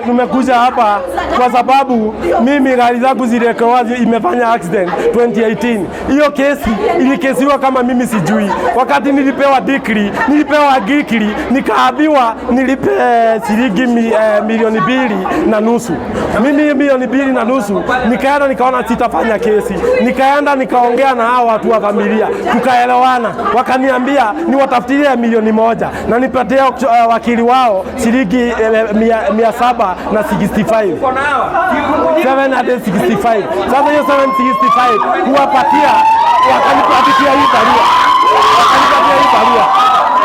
Tumekuja hapa kwa sababu mimi gari zangu ziliwekewa imefanya accident 2018. Hiyo kesi ilikesiwa kama mimi sijui. Wakati nilipewa decree, nilipewa decree nikaambiwa nilipe shilingi 2.5 milioni. Mimi 2.5 milioni nikaenda nikaona sitafanya kesi, nikaenda nikaongea na hao watu wa familia, tukaelewana, wakaniambia niwatafutilie 1 milioni na nipatie wakili wao shilingi 765 765. Sasa hiyo 765 kuwapatia, wakanipatia hii barua, wakanipatia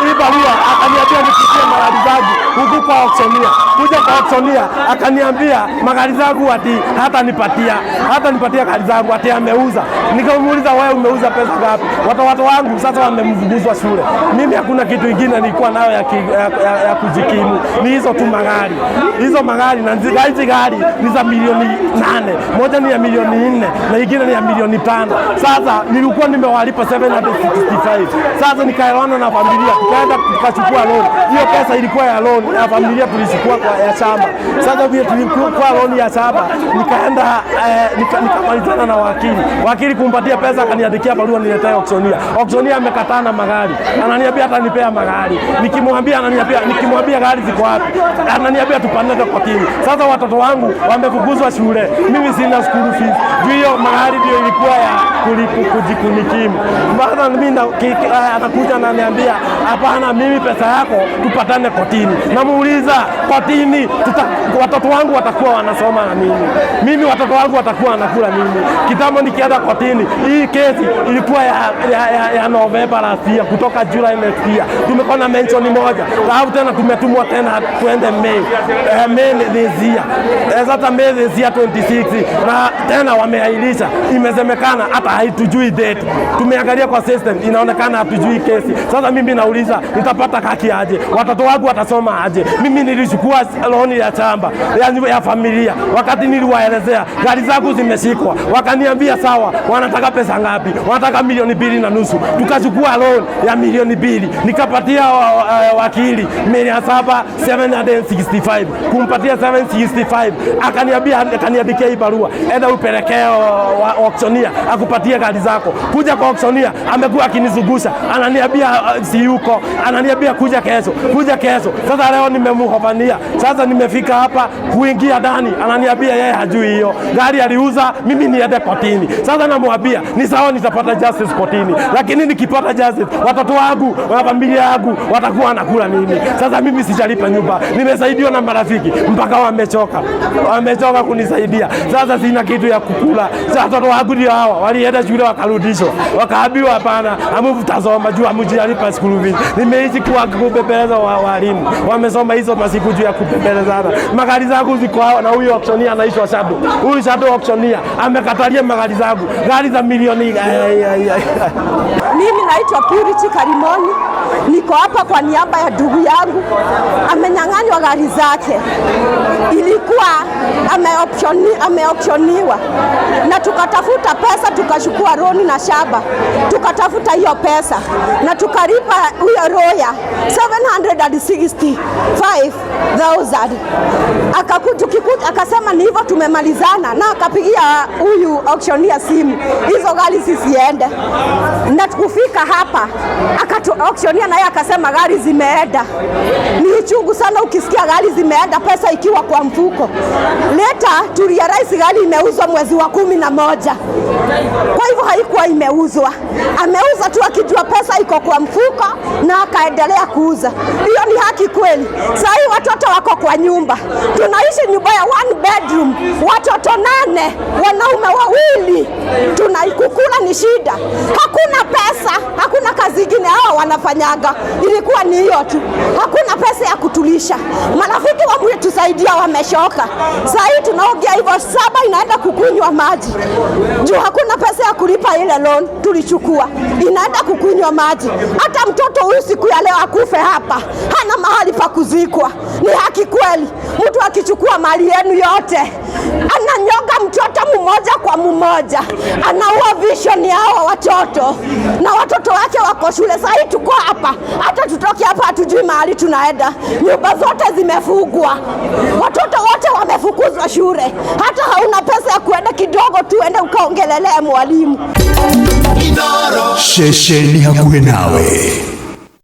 hii barua, akaniambia nipitie magari zangu huku kwa auctioneer. Kuja kwa auctioneer akaniambia magari zangu ati hata nipatia gari zangu ati ameuza. Nikamuuliza, wewe umeuza pesa ngapi? Watoto wangu sasa wamemfukuzwa shule. Mimi hakuna kitu ingine nilikuwa nayo ya kujikimu, ni hizo tu magari, hizo magari na hizi gari ni za 8 milioni, moja ni ya 4 milioni na ingine ni ya 5 milioni. Sasa nilikuwa nimewalipa 765. Sasa nikaelewana na familia, tukaenda tukachukua loan. Hiyo pesa ilikuwa ya loan ya familia, tulichukua kwa ya shamba. Sasa vile tulikuwa loan ya shamba, nikaenda nikamalizana na wakili. Wakili kumpatia pesa, akaniandikia barua niletee auctioneer. Auctioneer amekataa na magari, ananiambia atanipea magari. Nikimwambia ananiambia, nikimwambia gari ziko wapi, ananiambia tupande kotini. Sasa watoto wangu wamefukuzwa shule, mimi sina school fees. Juu hiyo magari ndio ilikuwa ya kulipu kujikunikimu. Sasa mimi anakuja ananiambia hapana, mimi pesa yako tupatane kotini. Namuuliza kotini, watoto wangu watakuwa wanasoma na nini? Mimi watoto wangu watakuwa wanakula nini? Kitambo nikienda kotini, hii kesi ilikuwa ya November last year, kutoka July next year. Tumekuwa na mention moja, alafu tena tumetumwa tena tuende May, May this year. Sasa May this year 26 na tena wameahirisha, imesemekana hata haitujui date. Tumeangalia kwa system inaonekana hatujui kesi. Sasa mimi nauliza nitapata haki aje? Watoto wangu watasoma aje? Mimi nilichukua loan ya shamba ya familia, wakati niliwaelezea gari zangu zimeshikwa, wakaniambia sawa, wanataka pesa ngapi? Wanataka 2.5 milioni. Tukachukua loan ya 2 milioni, nikapatia wakili 700 765, kumpatia 765 akaniambia, akaniandikia hii barua, enda upelekee auctioneer akupatie gari zako. Kuja kwa auctioneer, amekuwa akinizungusha, ananiambia si yuko, ananiambia kuja kesho, kuja kesho. Sasa leo nimemhofania, sasa nimefika hapa kuingia ndani, ananiambia yeye hajui hiyo gari aliuza, mimi niende kotini. Sasa namwambia ni sawa, nitapata justice kotini, lakini nikipata justice watoto wangu na familia yangu watakuwa wanakula nini? Sasa mimi sijalipa nyumba, nimesaidiwa na marafiki mpaka wamechoka, wamechoka kunisaidia. Sasa sina kitu ya kukula. Sasa watoto wangu ndio hawa walienda shule wakarudishwa, wakaambiwa hapana, hamtasoma juu hamjalipa school fees. Nimeishi kwa kubembeleza walimu, wamesoma hizo masiku juu ya kubembelezana. Magari zangu ziko hawa, na huyu auctioneer anaitwa Shadow. Huyu Shadow auctioneer amekatalia magari zangu, gari za milioni eh. Mimi naitwa Purity Karimoni, niko hapa kwa niaba ya ndugu yangu, amenyang'anywa gari zake, ilikuwa ameauctioniwa na tukatafuta pesa, tukachukua loan na shamba, tukatafuta hiyo pesa na tukalipa huyo lawyer 765,000. Akasema ni hivyo tumemalizana, na akapigia huyu auctioneer simu, hizo gari zisiende. Na kufika hapa akatu auctioneer naye akasema gari zimeenda. Ni uchungu sana ukisikia gari zimeenda, pesa ikiwa kwa mfuko. Later turealize gari imeuzwa mwezi wa 11, kwa hivyo haikuwa imeuzwa, ameuza tu akijua pesa iko kwa mfuko na akaendelea kuuza. Hiyo ni haki kweli? Saa hii watoto wako kwa nyumba, tunaishi nyumba ya one bedroom, watoto nane, wanaume wawili, tunaikukula ni shida, hakuna pesa, hakuna kazi ingine hawa wanafanyaga, ilikuwa ni hiyo tu, hakuna pesa ya kutulisha. Marafiki wametusaidia, wamechoka. Saa hii tunaongea hivyo, saba inaenda kukunywa maji juu hakuna Hakuna pesa ya kulipa ile loan tulichukua, inaenda kukunywa maji. Hata mtoto huyu siku ya leo akufe hapa, hana mahali pa kuzikwa. Ni haki kweli? Mtu akichukua mali yenu yote, ananyonga mtoto mmoja kwa mmoja, anaua vision ya hawa watoto, na watoto wake wako shule. Sasa hii tuko hapa, hata tutoke hapa hatujui mahali tunaenda. Nyumba zote zimefungwa, watoto wote wamefukuzwa shule, hata hauna pesa ya kuenda kidogo tu ende ukaongelelee mwalimu. Ceceni hakuhĩ nawe.